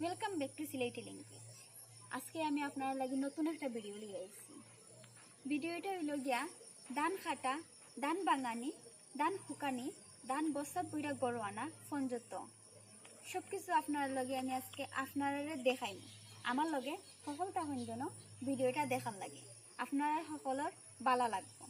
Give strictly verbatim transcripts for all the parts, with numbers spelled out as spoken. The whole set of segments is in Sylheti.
Welcome back to Sylheti Language. আজকে আমি আপনারার লাগি নতুন একটা ভিডিও লইয়া আইছি। ভিডিওটা অইলো গিয়া ধান কাটা, ধান ভাঙানি, ধান হুকানি, ধান বস্তাত ভইরা ঘরো আনা পর্যন্ত সব কিছু আপনারার লগে আমি আজকে আপনারারে দেখাইমু। আমার লগে হকল থাকইন যেন ভিডিওটা দেখার লাগি। আপনারার হকলর ভালা লাগবো।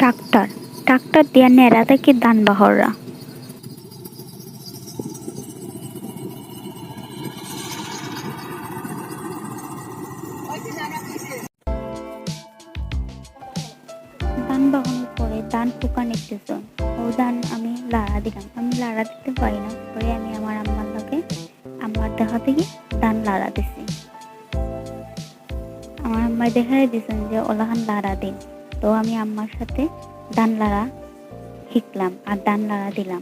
ট্রাক্টর, ট্রাক্টর দিয়া নেড়া থাকি ধান বাহররা। ধান বাহরর পরে ধান হুকানিত দিছইন। অউ ধান আমি লাড়া দিলাম। আমি লাড়া দিতে পারি না, পরে আমি আমার আম্মার লগে, আম্মার দেখা দেখি ধান লাড়া দিছি। আমার আম্মায় দেখাই দিছইন যে অলাখান লাড়া দিন। তো আমি আম্মার সাথে ধান লাড়া শিখলাম আর ধান লাড়া দিলাম।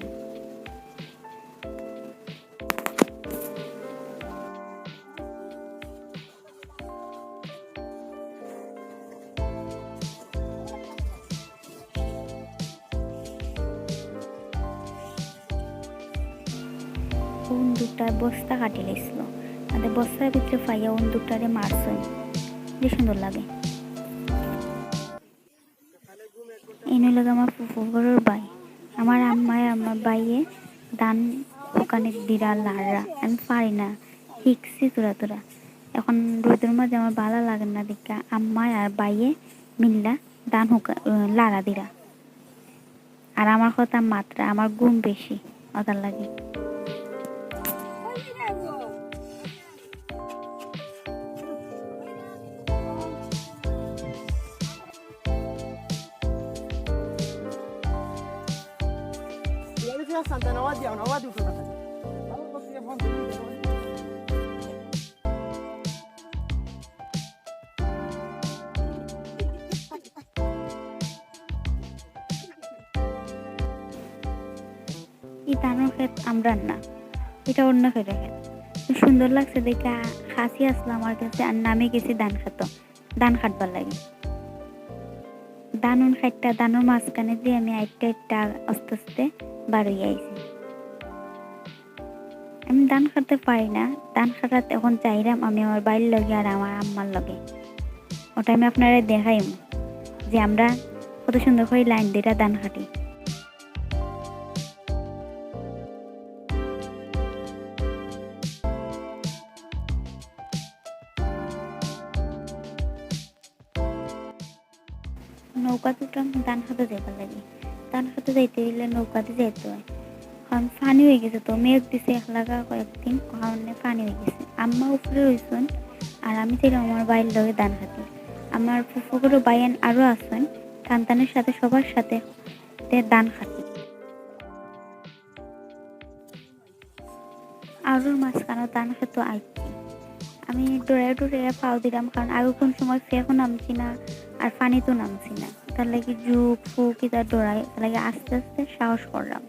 অউ দুটায় বস্তা কাটিলিছিল, মানে বস্তার ভিতরে ফাইয়া অউ দুটারে মারছইন, যে সুন্দর লাগে। ইনো লাগে আমার ফুফু ঘরর ভাই। আমার আম্মায় আমার ভাইয়ে ধান হুকানিত দিরা লাড়রা। আমি পারি না, শিখছি থুড়া থুড়া। এখন রইদর মাঝে আমার ভালা লাগে না দেখিয়া আম্মায় আর ভাইয়ে মিল্লা ধান হুকা-, লাড়া দিরা। আর আমার কথা মাতরা, আমার ঘুম বেশি, অতার লাগি। ই ধানর খেত আমরার না, ইটা অন্য কেউর খেত। তো সুন্দর লাগছে দেখিয়া, খাসি আছলা আমার গেছে, আর নামি গেছি ধান খেতো, ধান কাটবার লাগি। ধান উন কাটতা, ধানর মাঝখানেদি আমি আইট্টা আইট্টা আস্তে আস্তে বার অইয়া আইছি। আমি ধান কাটতে পারি না, ধান কাটাত এখন যাইরাম আমি আমার ভাইর লগে আর আমার আম্মার লগে। অটা আমি আপনারারে দেখাইমু যে আমরা কত সুন্দর করি লাইন দিরা ধান কাটি। নৌকাত উঠলাম ধান কাটতে যাইবার লাগি। ধান কাটতে যাইতে অইলে নৌকাদি যাইতে অয়, কারণ পানি অইগেছে তো, মেঘ দিছে একলাগা কয়েকদিন, অউ কারণে পানি অইগেছে। আম্মা উপরে রইছইন, আর আমি যাইরাম আমার ভাইর লগে ধান কাটি। আমার ফুফু ঘরর ভাইয়াইন আরও আছইন, তান তানর সাথে সবার সাথে তে ধান কাটি। আরুর মাঝখানো ধান খেতো আইছি। আমি ডরাইয়া ডরাইয়া পাও দিরাম, কারণ আগে কুন সময় ফেকও নামছি না, আর পানিতও নামছি না। তার লাগি জুক ফুক ইতা ডরাই, তার লাগি আস্তে আস্তে সাহস কররাম।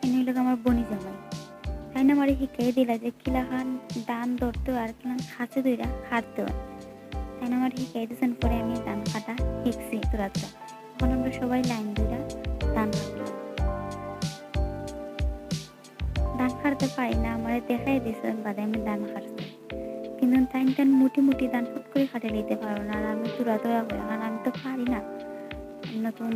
ইনো অইলো আমার বনি জামাই। তাইন আমারে হিকাই দিলা যে কিলাখান ধান ধরতে অয় আর কিলাখান খাসি ধইরা কাটতে অয়। তাইন আমারে হিকাই দিছইন, পরে আমি ধান কাটা হিকছি থুড়া থুড়া। এখন আমরা সবাই লাইন ধইরা ধান কাটলাম। ধান কাটতে পারি না, আমারে দেখাই দিছে, বাদে আমি ধান কাটছি। কিন্তু তাইন তাইন মুঠি মুঠি ধান ফুট করে কাটে নিতে পারো না, আর আমি তুরা তুরা করি, কারণ আমি তো পারি না নতুন।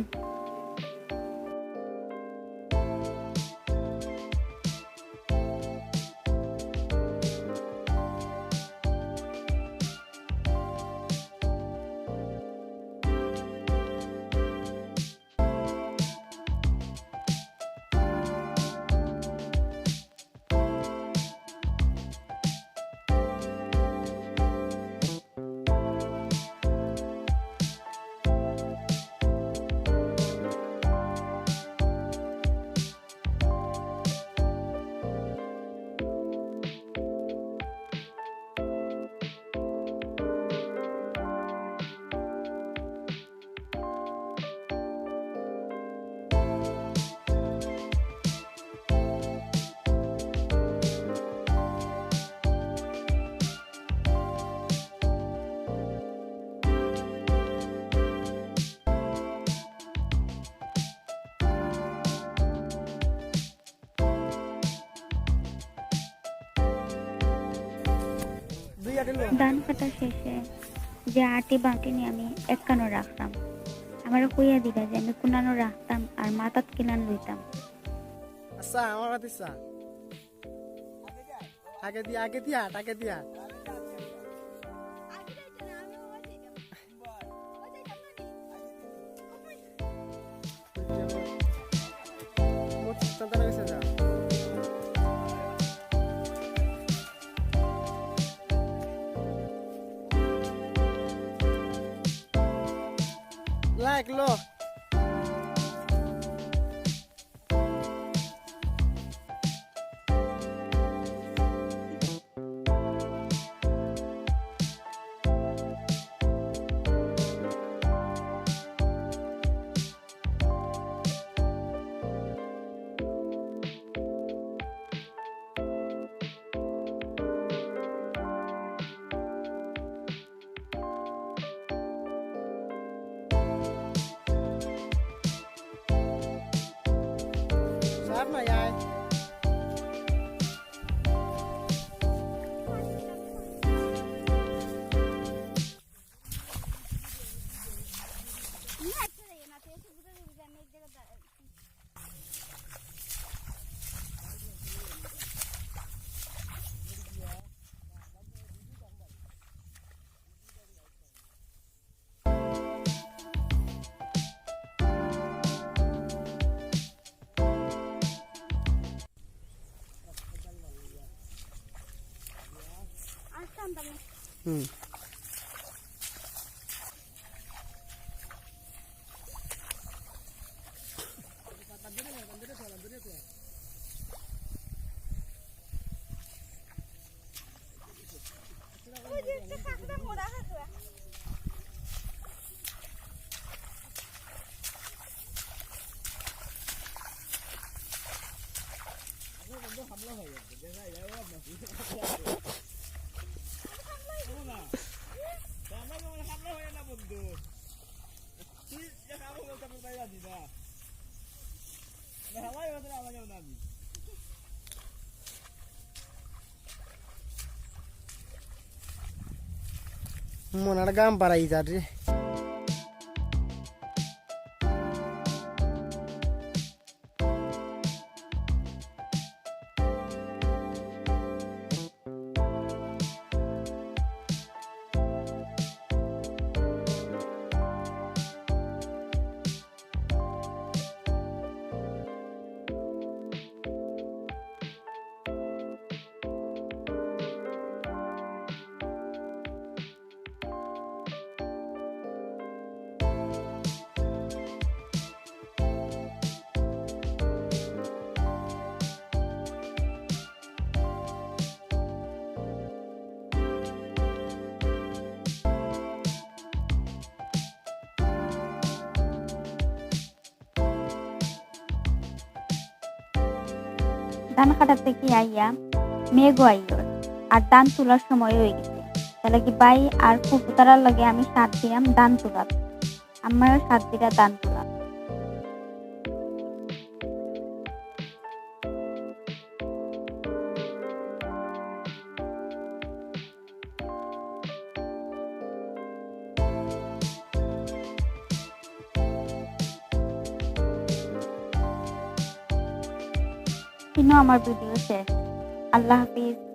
ধান কাটা শেষে যে আটি বাটি নিয়ে আমি একখানো রাখতাম, আমারে কইয়া দিবা যে আমি কুনানো রাখতাম আর মাথাত কিলান লইতাম। আচ্ছা, আমার হাতে চা। আগে দিয়া, আগে দিয়া, আগে দিয়া। Like, look. হুম। মনার গাম পাড়াই যার রে। ধান কাটার থাকি আইয়া মেঘও আইয়র, আর ধান তুলার সময় অই গেছে। তার লাগি ভাই আর ফুফুতারার লগে আমি সাথ দিয়াম ধান তুলাত। আমারও সাথ দিরা ধান তুলাত। ইনো আমার ভিডিও শেষ। আল্লাহ হাফিজ।